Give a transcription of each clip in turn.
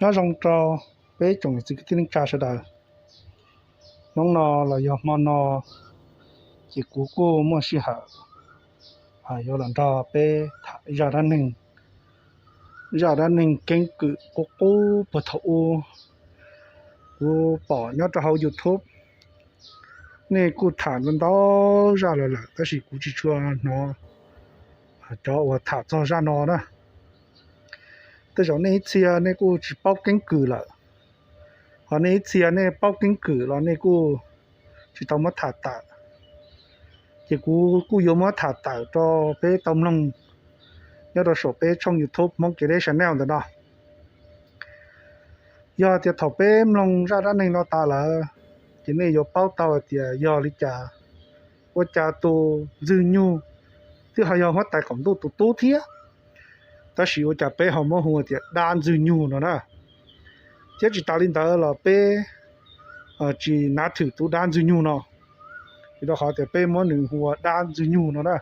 Nyob zoo rau peb tsoom niam txiv kwv tij neej tsa sawv daws. Hnub no los yog hmo no ces kuv kuj muaj sij hawm yuav los nrog peb tham zaj dab neeg, zaj dab neeg keeb kwm qub qub puag thaum ub. Kuv pom nyob rau hauv YouTube, nej kuj tham ntau zaj los lawm tab sis kuv tsis tshua hnov cov uas tham txog zaj no na. Tej zaum nej ib txhia nej kuj tsis paub keeb kwm lawm, hos nej ib txhia nej paub keeb kwm los nej kuj tsis tau muab tham tawm. Ces kuv kuj yuav muab tham tawm rau peb tau mloog nyob rau saum peb tshooj YouTube Hmoob Kev Deb Channel ntawm no. Yog tias thaum peb mloog zaj dab neeg no tas lawm, ces nej yuav paub tau hais tias yog li cas, ua cas tus Ntxwg Nyug twb ho yog huab tais qaum ntuj tus tub thiab, tab sis ua cas peb ho muab hu tias dab Ntxwg Nyug no na. Thiab tsis tas li ntawd los peb tsis nav thwm tus dab Ntxwg Nyug no, vim rau qhov tias peb muab nws hu ua dab Ntxwg Nyug no na.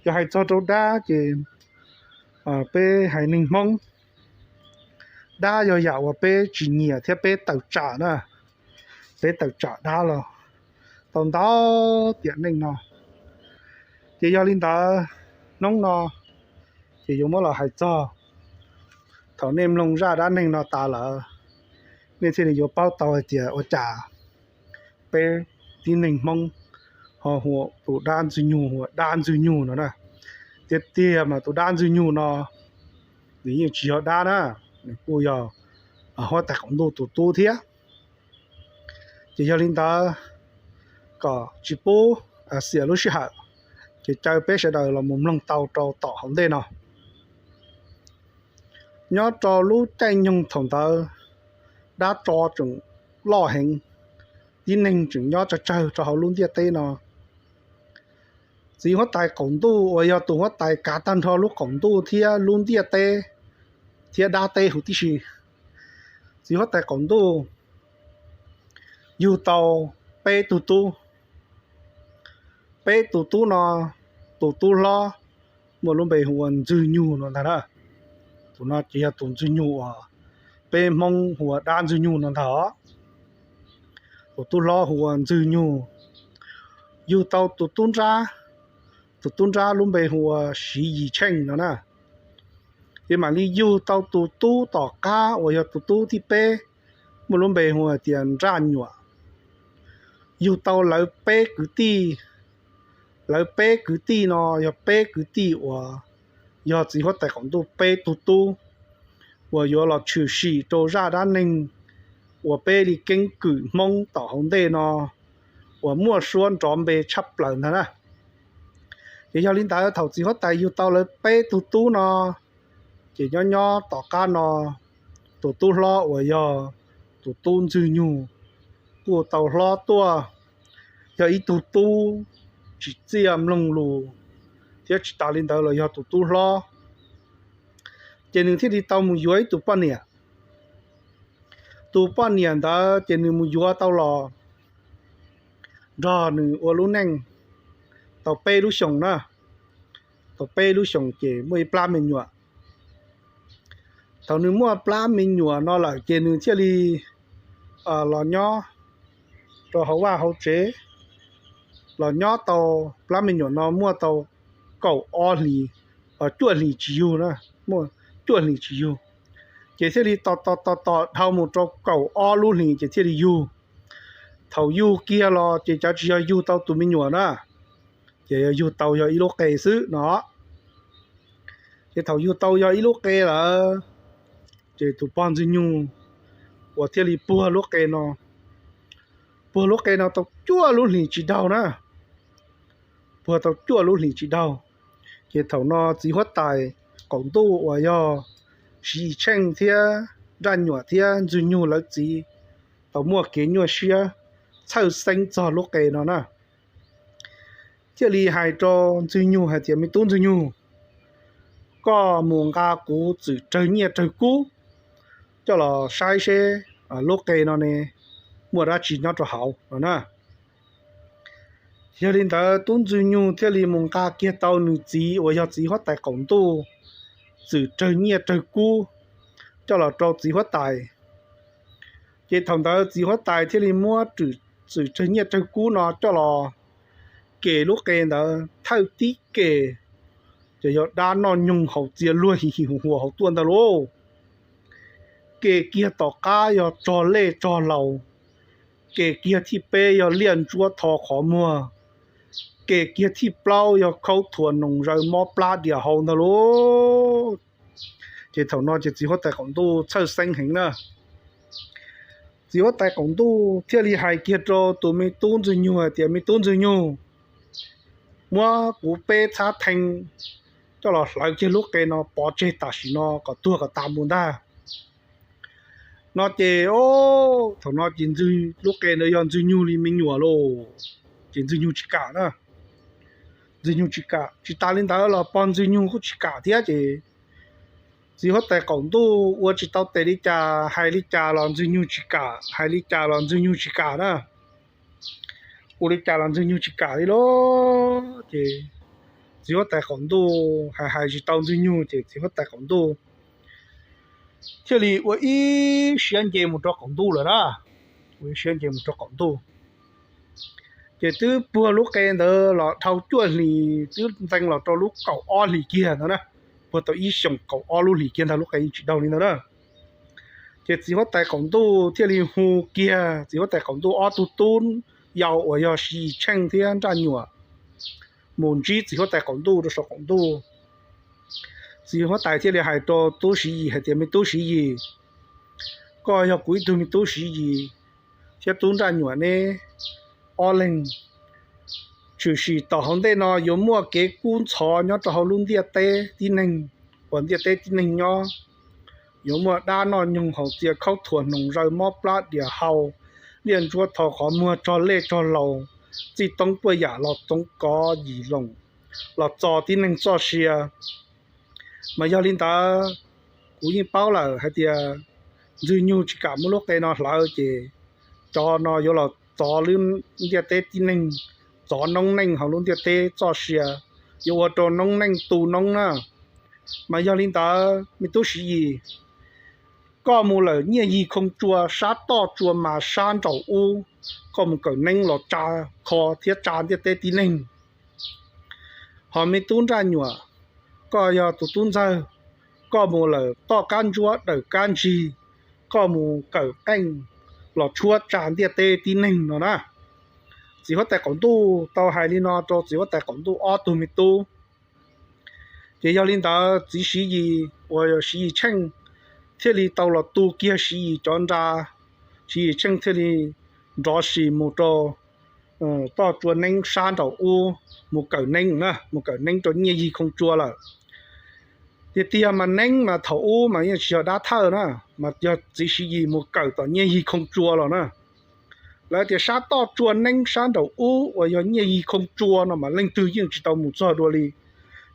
Yog hais txog rau dab ces peb haiv neeg Hmoob, dab yog yam uas peb tsis nyiam thiab peb tawm tsam na, peb tawm tsam dab los tau ntau tiam neej no. Ces yog li ntawd, hnub no ces yuav muab los hais txog, thaum nej mloog zaj dab neeg no tas lawm, nej thiaj li yuav paub tau hais tias ua cas peb tib neeg Hmoob ho hu tus dab Ntxwg Nyug ua dab Ntxwg Nyug no na. Tiag tiag mas tus dab Ntxwg Nyug no nws yeej tsis yog dab na, nws kuj yog huab tais qaum ntuj tus tub thiab. Ces yog li ntawd, kom tsis pub xiam lub sij hawm, ces caw peb sawv daws los mus mloog tau rau tom hauv ntej no. Nyob rau lub caij nyoog thaum ntawd, dab tsov tseem loj heev, tib neeg tseem nyob tsawg tsawg rau hauv lub ntiaj teb no. Txiv huab tais qaum ntuj uas yog tus huab tais kav tag nrho lub qaum ntuj thiab lub ntiaj teb thiab dab teb huv tib si. Txiv huab tais qaum ntuj yug tau peb tug tub. Peb tus tub no, tus tub hlob muaj lub npe hu ua Ntxwg Nyug no ntag na. Tus no ces yog tus Ntxwg Nyug uas peb Hmoob hu ua dab Ntxwg Nyug no ntag os. Tus tub hlob hu ua Ntxwg Nyug, yug tau tus tub nrab, tus tub nrab lub npe hu ua Siv Yim Tsheej no na. Ces mam li yug tau tus tub tom qab uas yog tus tub thib peb, muaj lub npe hu hais tias Nraj Nyuam. Yug tau lawv peb kwv tij, lawv peb kwv tij no yog peb kwv tij uas yog txiv huab tais qaum ntuj peb tug tub uas yuav los tshwm sim rau zaj dab neeg uas peb li keeb kwm Hmoob tom hauv ntej no uas muaj suab nrov npe tshaj plaws ntag na. Ces yog li ntawd thaum txiv huab tais yug tau lawv peb tug tub no, ces nyob nyob tom qab no, tus tub hlob uas yog tus tub Ntxwg Nyug kuj tau hlob tuaj, yog ib tug tub tsis txiaj mloog lus, thiab tsis tas li ntawd los yog tus tub hlob. Ces nws thiaj li tau mus yuav ib tus poj niam. Tus poj niam ntawd ces nws mus yuav tau los nrog nws ua lub neej tau peb lub xyoos na. Tau peb lub xyoos ces muaj ib plab me nyuam. Thaum nws muaj plab me nyuam no lawm ces nws thiaj li los nyob rau hauv vaj hauv tsev, los nyob tau, plab me nyuam no muaj tau kaum ob hlis, cuaj hlis tsis yug na, muaj cuaj hlis tsis yug. Ces thiaj li tos tos tos tos dhau mus rau kaum ob lub hlis ces thiaj li yug. Thaum yug kiag los ces cov tsis yog yug tau tus me nyuam na, ces yog yug tau yog ib lub qe xwb no. Ces thaum yug tau yog ib lub qe lawm, ces tus pog Ntxwg Nyug uas thiaj li puag lub qe no, puag lub qe no tau cuaj lub hlis tsis daug na, puag tau cuaj lub hlis tsis daug. Ces thaum no txiv huab tais qaum ntuj uas yog Siv Yim Tsheej thiab Nraj Nyuam thiab Ntxwg Nyug lawv txiv tau muaj kev nyuaj siab txhawj xeeb txog lub qe no na. Thiaj li hais rau Ntxwg Nyug hais tias, me tub Ntxwg Nyug, koj mus nqa kuv txwm rawg nyiaj rawg kub coj los saib seb lub qe no ne muaj dab tsi nyob rau hauv no na. Yog li ntawd tub Ntxwg Nyug thiaj li mus nqa kiag tau nws txiv uas yog txiv huab tais qaum ntuj txwm rawg nyiaj rawg kub coj los rau txiv huab tais. Ces thaum ntawd txiv huab tais thiaj li muab txwm tsawg nyiaj tsawg kub no coj los ke lub qe ntawd thawj tib ke, ces yog dab noj nyoog haus txias luag him him huas huas hauv tuaj ntag lauj. Ke kiag tom qab yog tsog lej tsog laus, ke kiag thib peb yog liaj ntsuab tho qhov muag, ke kiag thib plaub yog khaub thuas noos zaws mob plab dias hau ntag lauj. Ces thaum no ces txiv huab tais qaum ntuj txhawj xeeb heev na. Txiv huab tais qaum ntuj thiaj li hais kiag rau tus me tub Ntxwg Nyug hais tias, me tub Ntxwg Nyug, muab kuv peb txhab thee coj los hlawv kiag lub qe no pov tseg tam sim no kom tuag kom tas mus ntag. No ces, thaum no ces lub qe ntawd yog Ntxwg Nyug li me nyuam lauj, ces Ntxwg Nyug tsis kam na. Ntxwg Nyug tsis kam, tsis tas li ntawd los pog Ntxwg Nyug kuj tsis kam thiab ces txiv huab tais qaum ntuj ua tsis tau tes li cas, hais li cas los Ntxwg Nyug tsis kam, hais li cas los Ntxwg Nyug tsis kam na. Ua li cas los Ntxwg Nyug tsis kam li lauj. Ces txiv huab tais qaum ntuj hais hais tsis tau Ntxwg Nyug ces txiv huab tais qaum ntuj thiaj li ua ib siab nce mus rau qaum ntuj lawm na. Ua ib siab nce mus rau qaum ntuj, ces twb puag lub qe ntawd los dhau cuaj hlis, twb ntxees los rau lub kaum ob hlis kiag ntag na. Puag tau ib xyoos kaum ob lub hlis kiag ntag, lub qe yeej tsis daug li ntag na. Ces txiv huab tais qaum ntuj thiaj li hu kiag txiv huab tais qaum ntuj ob tug tub yau uas yog Siv Yis Tsheej thiab Nraj Nyuam mus ntsib txiv huab tais qaum ntuj rau saum qaum ntuj. Txiv huab tais thiaj li hais rau tub Siv Yis hais tias, me tub Siv Yis, koj yog kuv ib tug me tub Siv Yis thiab tub Nraj Nyuam neb ob leeg, tshwm sim tom hauv ntej no yuav muaj kev kub ntxhov nyob rau hauv lub ntiaj teb tib neeg, uas ntiaj teb tib neeg nyob, yuav muaj dab noj nyoog haus txias khaub thuas noos zaws mob plab dias hau, liaj ntsuab tho qhov muag tsog lej tsog laus, txij toob puaj yam los txoov kov yim loos los txo tib neeg txoj sia. Mas yog li ntawd, kuv yeej paub lawm hais tias Ntxwg Nyug tsis kam muab lub qe no hlawv ces cov no yuav los txov lub ntiaj teb tib neeg, txov noob neej hauv lub ntiaj teb txoj sia, yuav ua rau noob neej tu noob na. Mas yog li ntawd me tub Siv Yis, koj mus lawm nyiaj yig khoo tsua sab toj tsua mas sab nraum ub, koj mus kawm neeb los tsa kho thiab tsa ntiaj teb tib neeg. Hos me tub Nraj Nyuam, koj yog tus tub ntxawg, koj mus lawm toj kab ntsuab dawm kab ntsig, koj mus kawm qeej los tshuab tsa ntiaj teb tib neeg no na. Txiv huab tais qaum ntuj tau hais li no rau txiv huab tais qaum ntuj ob tug me tub. Ces yog li ntawd txiv Siv Yis uas Siv Yis Tsheej thiaj li tau los tu kiag Siv Yis cov nra. Siv Yis Tsheej thiaj li nrov sis mus rau toj tsua neeb sab nraum ub mus kawm neeb na, mus kawm neeb rau nyiaj yig khoo tsua lawm. Tiag tiag mas neeb mas thaum ub mas yeej tsis yog dab thawj na, mas yog txiv Siv Yis mus kawm tom nyiaj yig khoo tsua los na. Lawv tias sab toj tsua neeb sab nraum ub uas yog nyiaj yig khoo tsua no mas leej twg yeej tsis tau mus txog dua li.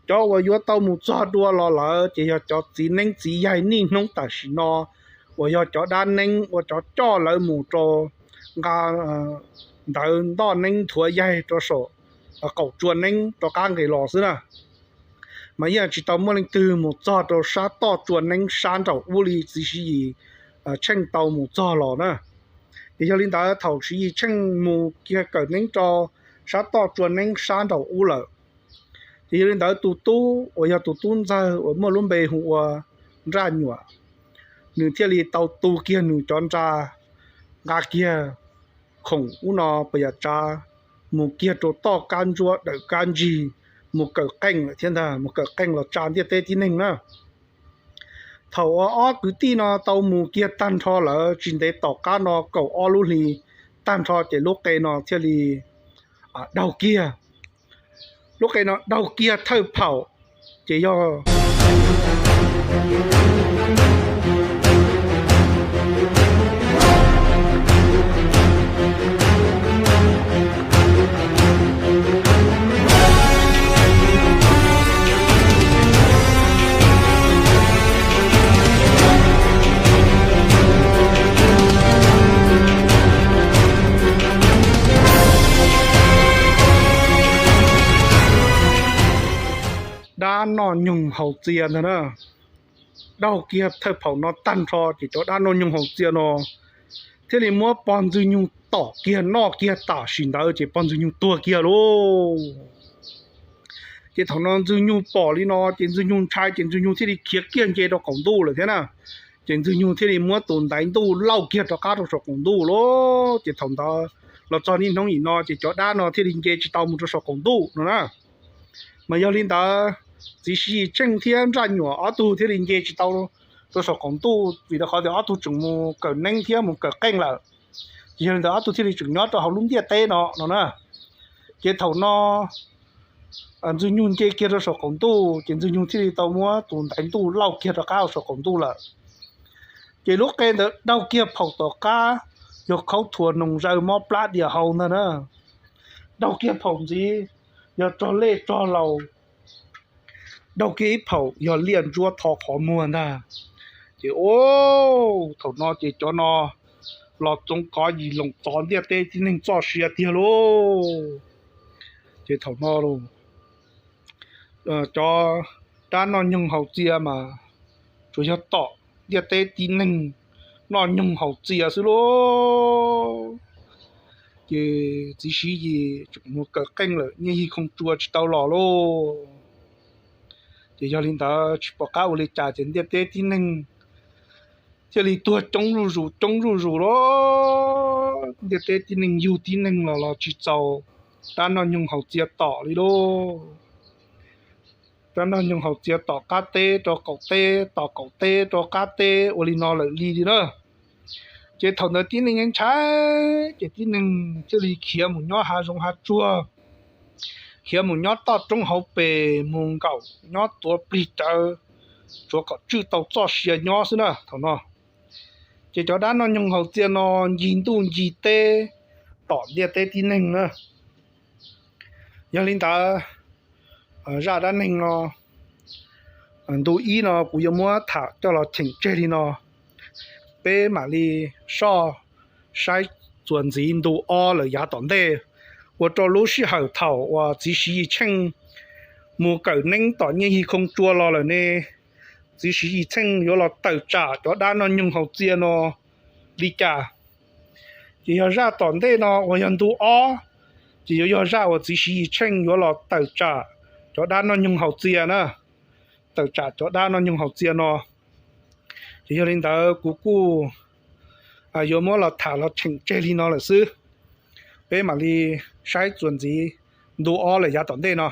Cov uas yuav tau mus txog dua los lawm ces yog cov txiv neeb txiv yaig niaj hnub tam sim no uas yog cov dab neeb uas cov coj lawv mus rau nqa ntawv ntoj neeb nthuav yaig rau saum qaum tsua neeb rov qab nqis los xwb na. Mas yeej tsis tau muaj leej twg mus txog rau sab toj tsua neeb sab nraum ub li txiv Siv Yis Tsheej tau mus txog los na. Ces yog li ntawd thaum Siv Yis Tsheej mus kiag kawm neeb rau sab toj tsua neeb sab nraum ub lawm, ces yog li ntawd tus tub uas yog tus tub ntxawg uas muaj lub npe hu ua Nraj Nyuam, nws thiaj li tau tu kiag nws cov nra, nqa kiag khoom ub no pas yam tsav, mus kiag rau toj kab ntsuab dawm kab ntsig, mus kawm qeej lawm thiab ntag, mus kawm qeej los tsa ntiaj teb tib neeg na. Thaum uas ob kwv tij no tau mus kiag tag nrho lawm tsis ntev tom qab no kaum ob lub hli tag nrho ces lub qe no thiaj li daug kiag. Lub qe no daug kiag thawj phaum ces yog dab noj nyoog haus txias ntag na. daug kiag thawj phaum no tag nrho ces cov dab noj nyoog haus txia no thiaj li muab pog Ntxwg Nyoog tom kiag noj kiag tam sim ntawd ces pog Ntxwg Nyoog tuag kiag lauj. Ces thaum no Ntxwg Nyoog pom li no ces Ntxwg Nyoog ntshai ces Ntxwg Nyoog thiaj li khiav kiag nce rau qaum ntuj lawm thiab na. Ces Ntxwg Nyoog thiaj li muab tus ntaiv ntuj lauj kiag rov qab rau saum qaum ntuj lauj. Ces thaum ntawd los txog niaj hnub nim no ces cov dab no thiaj li nce tsis tau mus rau saum qaum ntuj no na. Mas yog li ntawd, txiv Siv Yis Tsheej thiab Nraj Nyuam ob tug thiaj li nce tsis tau rau saum qaum ntuj vim rau qhov tias ob tug tseem mus kawm neeb thiab mus kawm qeej lawm. Ces yog li ntawd ob tug thiaj li tseem nyob rau hauv lub ntiaj teb no no na. Ces thaum no Ntxwg Nyoog nce kiag rau saum qaum ntuj ces Ntxwg Nyoog thiaj li tau muab tus ntaiv ntuj lauj kiag rov qab rau saum qaum ntuj lawm. Ces lub qe ntawd daug kiag phaum tom qab yog khaub thuas noog zaws mob plab dias hau ntag na. Daug kiag phaum ntxiv yog rog lej rog laus, daug kiag ib phaum yog liaj ntsuab tho qhov muag ntag. Ces thaum no ces cov no los txoov kov yim loos txov ntiaj teb tib neeg txoj sia tiag lauj. Ces thaum no cov dab noj nyoog haus txia mas tsuas yog tom ntiaj teb tib neeg noj nyoog haus txia xwb lauj. Ces txiv Siv Yis tseem mus kawm qeej lawm, Nyiaj Yig Khoo Tsua tsis tau los lauj. Ces yog li ntawd tsis pom qab ua li cas ces ntiaj teb tib neeg thiaj li tuag coob zuj zus coob zuj zus lauj. Ntiaj teb tib neeg yug tib neeg los los tsis txaus dab noj nyoog haus txia tom li lauj. Dab noj nyoog haus txia tom qab teb rau qaum teb, tom qaum teb rau qab teb ua li no lawm li li na. Ces thaum ntawd tib neeg yeej ntshai, ces tib neeg thiaj li khiav mus nyob hav zoov hav tsuag, khiav mus nyob toj roob hauv pes mus nkaum nyob tuav plig rawv, tsuav kom tswj tau txoj sia nyob xwb na thaum no. Ces cov dab noj nyoog haus txia no ncig ntuj ncig teb tom ntiaj teb tib neeg na. Yog li ntawd, zaj dab neeg no ntu ib no kuv yuav muab tham coj los cheem tseg li no. Peb mam li soj saib txuas ntxiv ntu ob lawm yav tom ntej, ua rau lub sij hawm thaum uas txiv Siv Yis Tsheej mus kawm neeb tom Nyiaj Yig Khoo Tsua los lawm ne, txiv Siv Yis Tsheej yuav los tawm tsam cov dab noj nyoog haus txia no li cas. Ces yog zaj tom ntej no uas yog ntu ob, ces yuav yog zaj uas txiv Siv Yis Tsheej yuav los tawm tsam cov dab noj nyoog haus txia na, tawm tsam cov dab noj nyoog haus txia no. Ces yog li ntawd kuv kuj yuav muab los tham los cheem tseg li no lawm xwb. Peb mam li saib txuas ntxiv ntu ob lawm yav tom ntej no.